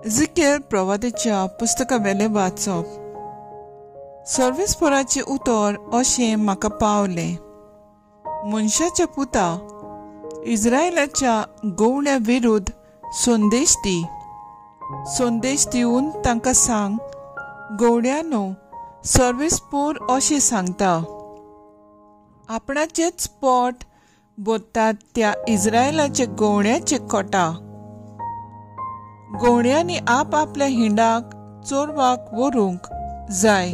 इझिकेल प्रवादेच्या पुस्तकावेलें वाचप. सर्वेस्पराचें उतर अशें म्हाका पावलें, मनशाच्या पुता, इस्रायलाच्या गवळ्या विरुद्ध संदेश दी. संदेश दिवन तांकां सांग, गवळ्यानो, सर्वेस्पोर अशें सांगता, आपणाचेच पोट भरतात त्या इस्रायलाच्या गवळ्याचे कोटा. गवळ्यांनी आपआपल्या हिंडाक चोरवाक व्हरूंक जाय,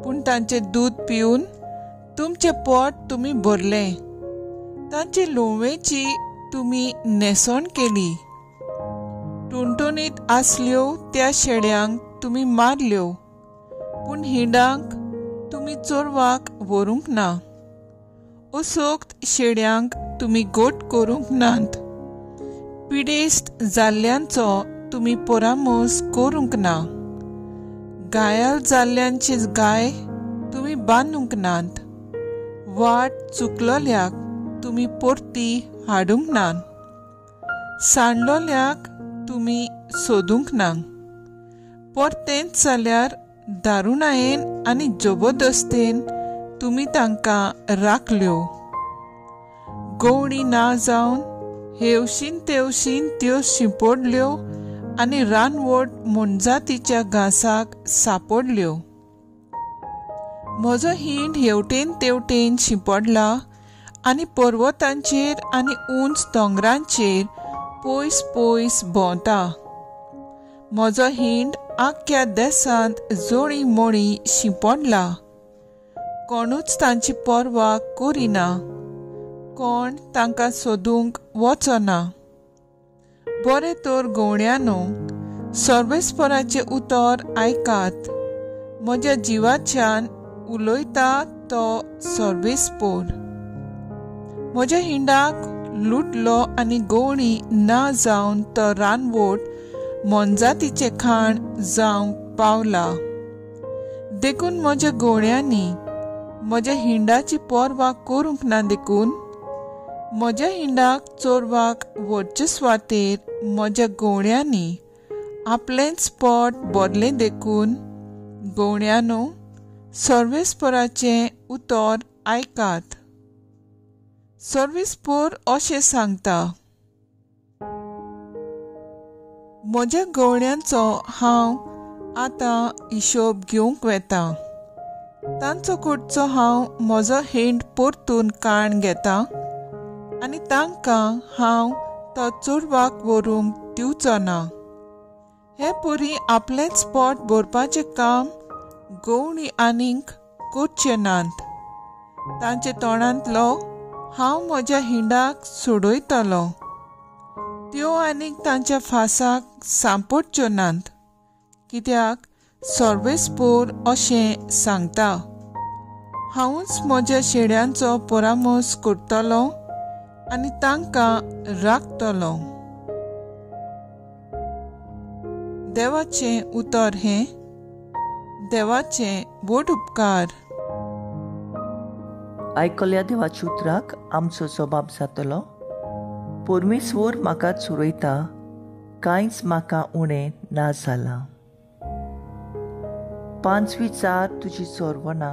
पूण तांचें दूद पिवन तुमचें पोट तुमी भरलें, तांचे लोवेची तुमी न्हेसण केली. टुणटुणीत आसल्यो त्या शेड्यांक तुमी मारल्यो, पूण हिंडांक तुमी चोरवाक व्हरूंक ना. असोक्त शेड्यांक तुमी गोट करूंक नात, पिडेस्त जाल्ल्यांचो तुमी परामर्स करूंक ना, घायल जाल्ल्यांचे गाय तुमी बांदूंक नात, वाट चुकलोल्याक तुमी परती हाडूंक नात, सांडलोल्याक तुमी सोदूंक ना. परतेंच जाल्यार दारुणायेन आनी जबरदस्तेन तुमी तांकां राखल्यो. गवळी ना जावन हेवशीन तेवशीन त्यो शिंपडल्यो आनी रानवट मोनजातीच्या घांसाक सापडल्यो. म्हजो हिंड हेवटेन तेवटेन शिंपडला आनी पर्वतांचेर आनी उंच दोंगरांचेर पयस पयस भोंवता. म्हजो हिंड आख्ख्या देसांत जोळी मोळी शिंपडला, कोणूच तांची पर्वा करिना, कोण तांकां सोदूंक वचना. बरें तर गवळ्यानो, सर्वेस्पराचें उतर आयकात. म्हज्या जिवाच्यान उलयता तो सर्वेस्पोर. म्हज्या हिंडाक लुटलो आनी गवळी ना जावन तो रानवट मोनजातीचें खाण जावंक पावला. देखून म्हज्या गवळ्यांनी म्हज्या हिंडाची पर्वा करूंक ना, देखून म्हज्या हिंडाक चोरवाक व्हरचे सुवातेर म्हज्या गवळ्यांनी आपलेंच पोट भरलें. देखून गवळ्यानो, सर्वेस्पराचें उतर आयकात. सर्वेस्पोर अशें सांगता, म्हज्या गवळ्यांचो हांव आतां हिशोब घेवंक वेता. तांचो कडचो हांव म्हजो हिंड परतून काण घेता आनी तांकां हांव तो चोरवाक व्हरूंक दिवचो ना. हे परी आपलेंच पोट भरपाचें काम गवळी आनीक करचे नात. तांचे तोंडांतलो हांव म्हज्या हिंडाक सोडयतलो, त्यो आनीक तांच्या फासाक सांपडच्यो नात. कित्याक सर्वेस्पोर अशें सांगता, हांवूच म्हज्या शेड्यांचो परामर्स करतलो आनी तांकां राखतलो. देवाचें उतर हें. देवाचें व्हड उपकार. आयकल्या देवाच्या उतराक आमचो जबाब जातलो. परमेश्वर म्हाका चोरयता, कांयच म्हाका उणें ना जालां. पांचवी चार तुजी चोरवना,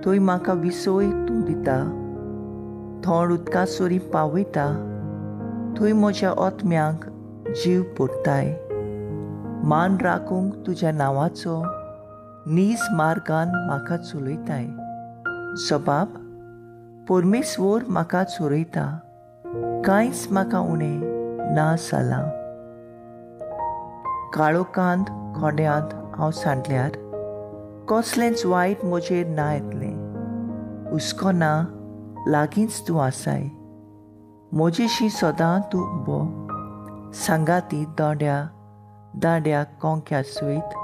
थंय म्हाका विसोय तूं दिता. थोंड उदका सरी पावयता, थंय म्हज्या आत्म्यांक जीव पुरताय. मान राखूंक तुज्या नांवाचो नीज मार्गान म्हाका चलयताय. जबाब, परमेश्वर म्हाका चोरयता, कांयच म्हाका उणें ना जालां. काळोखांत कोंड्यांत हांव सांडल्यार कसलेंच वायट म्हजेर ना येतलें. हुस्को ना, लागींच तूं आसाय. म्हजेशी सदां तूं उबो, सांगाती दोंड्या दांड्या कोंक्या सयत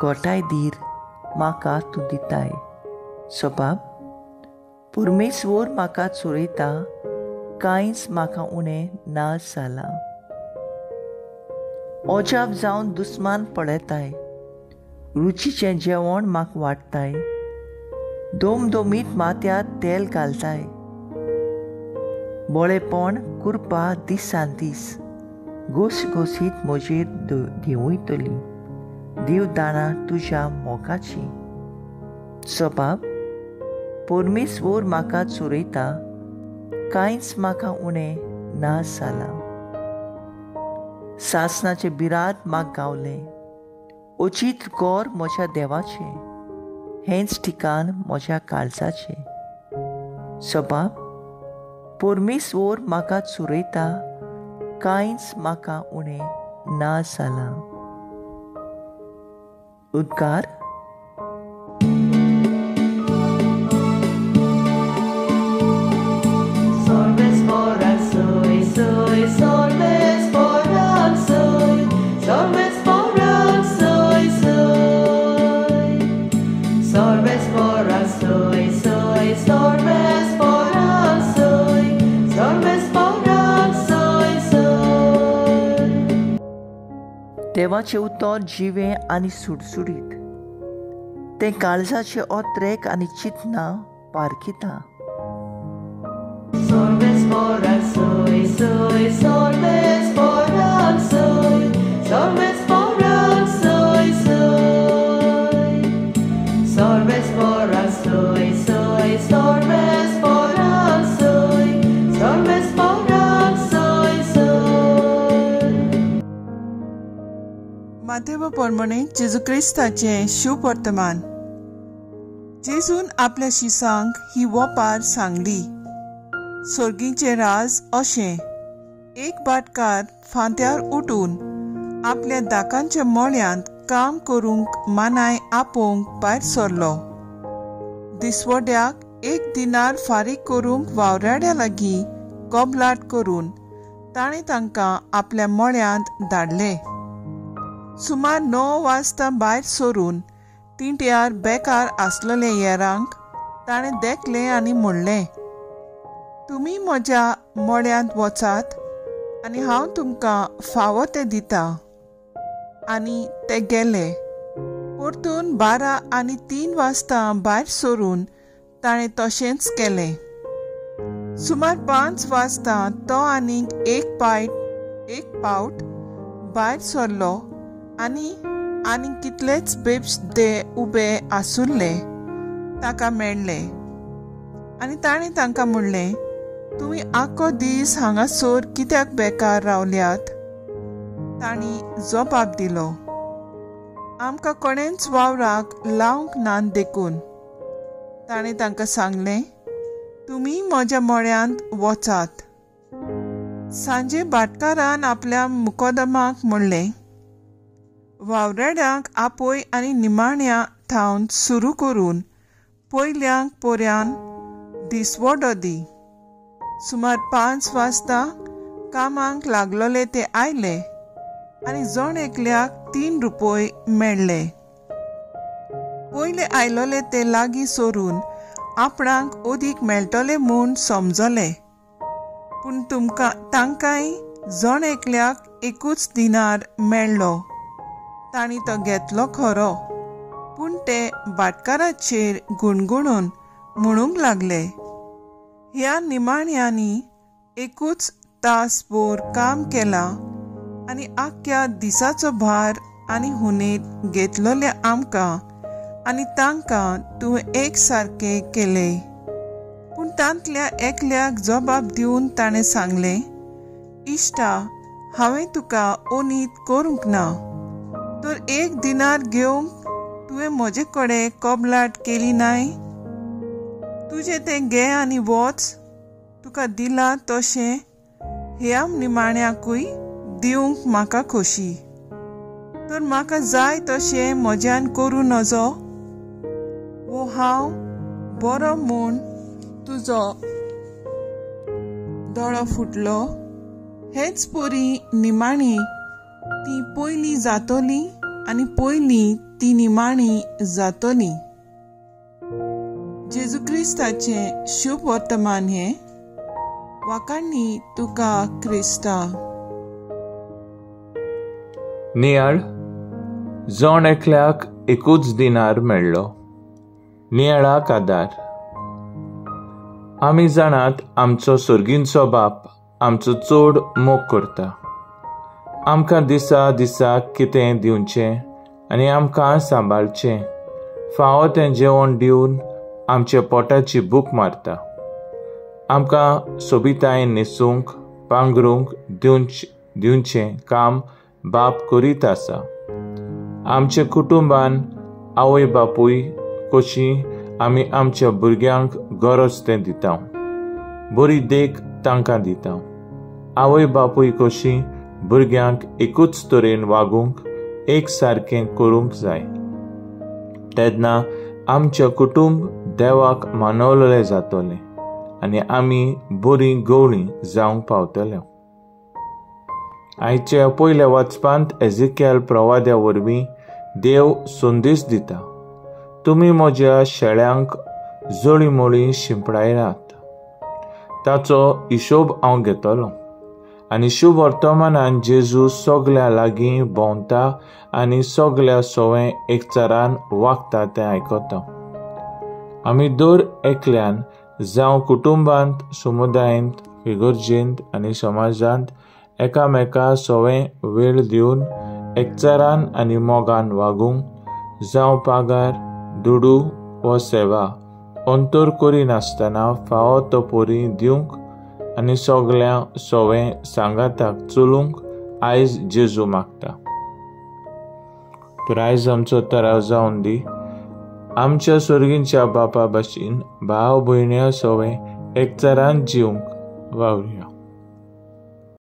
गोठाय धीर म्हाका तूं दिताय. सबाब, परमेश्वर म्हाका चोरयता, कांयच म्हाका उणें ना जालां. अजाप जावन दुस्मान पळयताय, रुचीचें जेवण म्हाका वाडटाय. दोमदोमीत माथ्यार तेल घालताय. बळेपण कुरपा दिसान दीस घोसघोसीत म्हजेर देंवयतली देव दाणां तुज्या मोगाची. सबाब परमेश्वर म्हाका चोरयता, कांयच म्हाका उणें ना जालां. सासणाचें बिराद म्हाका गावलें, अचीत गोर म्हज्या देवाचें, हेंच ठिकाण म्हज्या काळजाचें. सबाब परमेश्वर म्हाका चोरयता, कांयच म्हाका उणें ना जालां. उद्गार. देवाचें उतर जिवें आनी सुडसुडीत, तें काळजाचे ओत्रेक आनी चिंतना पारखिता. माथेव प्रमाणे जेजू क्रिस्ताचें शुभ वर्तमान. जेजून आपल्या शिसांक ही वपार सांगली. सोर्गीचें राज अशें, एक भाटकार फांत्यार उठून आपल्या दाकांच्या मळ्यांत काम करूंक मानाय आपोवंक भायर सरलो. दिसवड्याक एक दिनार फारीक करूंक वावराड्या लागीं कबलाट करून ताणें तांकां आपल्या मळ्यांत धाडले. सुमार 9 वाजता भायर सरून तिंट्यार बेकार आसलेले येरांक ताणें देखलें आनी म्हणलें, तुमी म्हज्या मळ्यांत वचात आनी हांव तुमकां फावो तें दिता. आनी ते गेले. परतून 12 आनी 3 वाजता भायर सरून ताणें तशेंच केलें. सुमार 5 वाजता तो आनीक एक पावट भायर सरलो आनी आनी कितलेच बेबदे उबे आसुल्ले ताका मेळ्ळे. आनी ताणें तांकां म्हणलें, तुमी आख्खो दीस हांगासर कित्याक बेकार रावल्यात? तांणी जबाब दिलो, आमकां कोणेंच वावराक लावंक ना देखून. ताणें तांकां सांगलें, तुमी म्हज्या मळ्यांत वचात. सांजे भाटकारान आपल्या मुकोदमाक म्हणलें, वावराड्यांक आपय आनी निमाण्या थावन सुरू करून पयल्यांक पोऱ्यान दिसवडो दी. सुमार 5 वाजता कामाक लागलोले ते आयले आनी जण एकल्याक 3 रुपये मेळ्ळे. पयले आयलोले ते लागीं सरून आपणाक अदीक मेळटले म्हूण समजले, पूण तुमकां तांकांय जण एकल्याक 1 दिनार मेळ्ळो. तांणी तो घेतलो खरो, पूण ते भाटकाराचेर गुणगुणून म्हणूंक लागले, ह्या निमाण्यांनी 1 तास भर काम केलां आनी आख्ख्या दिसाचो भार आनी हुनेत घेतलोले आमकां आनी तांकां तुवें एक सारकें केलें. पूण तांतल्या एकल्याक जबाब दिवन ताणें सांगलें, इश्टा, हांवें तुका ओनीत करूंक ना, तर 1 दिनार घेवंक तुवें म्हजे कडेन कबलाट केली नाय? तुजें तें घे आनी वच, तुका दिलां तशें ह्या निमाण्याकूय दिवंक म्हाका खोशी. तर म्हाका जाय तशें म्हज्यान करूं नजो? वो हांव बरो म्हूण तुजो दोळो फुटलो? हेच परी निमाणी ती पयली जातली आनी पयली ती निमाणी जातली. जेजू क्रिस्ताचें शुभ वर्तमान हें. वाकांनी तुका क्रिस्ता. नियाळ. जण एकल्याक 1 दिनार मेळ्ळो. नियाळाक आदार. आमी जाणात आमचो सर्गींचो बाप आमचो चड मोग करता. आमकां दिसा दिसाक कितें दिवचें आनी आमकां सांबाळचें, फावो तें जेवण दिवन आमच्या पोटाची भूक मारता. आमकां सोबितायेन न्हेसूंक पांगरूंक दिवचें काम बाप करीत आसा. आमच्या कुटुंबान आवय बापूय कशी आमी आमच्या भुरग्यांक गरज तें दिता, बरी देख तांकां दिता. आवय बापूय कशी भुरग्यांक एकूच तरेन वागूंक, एक सारकें करूंक जाय. तेन्ना आमचें कुटुंब देवाक मानवलें जातलें आनी आमी बरी गवळी जावंक पावतले. आयच्या पयल्या वाचपांत एझिकियल प्रवाद्या वरवीं देव संदेश दिता, तुमी म्हज्या शेळ्यांक जळीमळी शिंपडायनात, ताचो हिशोब हांव घेतलो. आनी शुभ वर्तमानान जेजू सगल्या लागीं भोंवता आनी सगल्या सवें एकचारान वागता तें आयकता. आमी दर एकल्यान जावं कुटुंबांत, समुदायांत, इगर्जेंत आनी समाजांत एकामेका सवें वेळ दिवन एकचारान आनी मोगान वागूंक, जावं पागार, दुडू वा सेवा अंतर करिनासतना फावो तो परी दिवंक आनी सगल्या सवें सांगाताक चलूंक आयज जेजू मागता. तर आयज आमचो तराव जावन दी, आमच्या सर्गींच्या बापा भाशेन भाव भयण्या सवें एकचारान जिवंक वावरुया.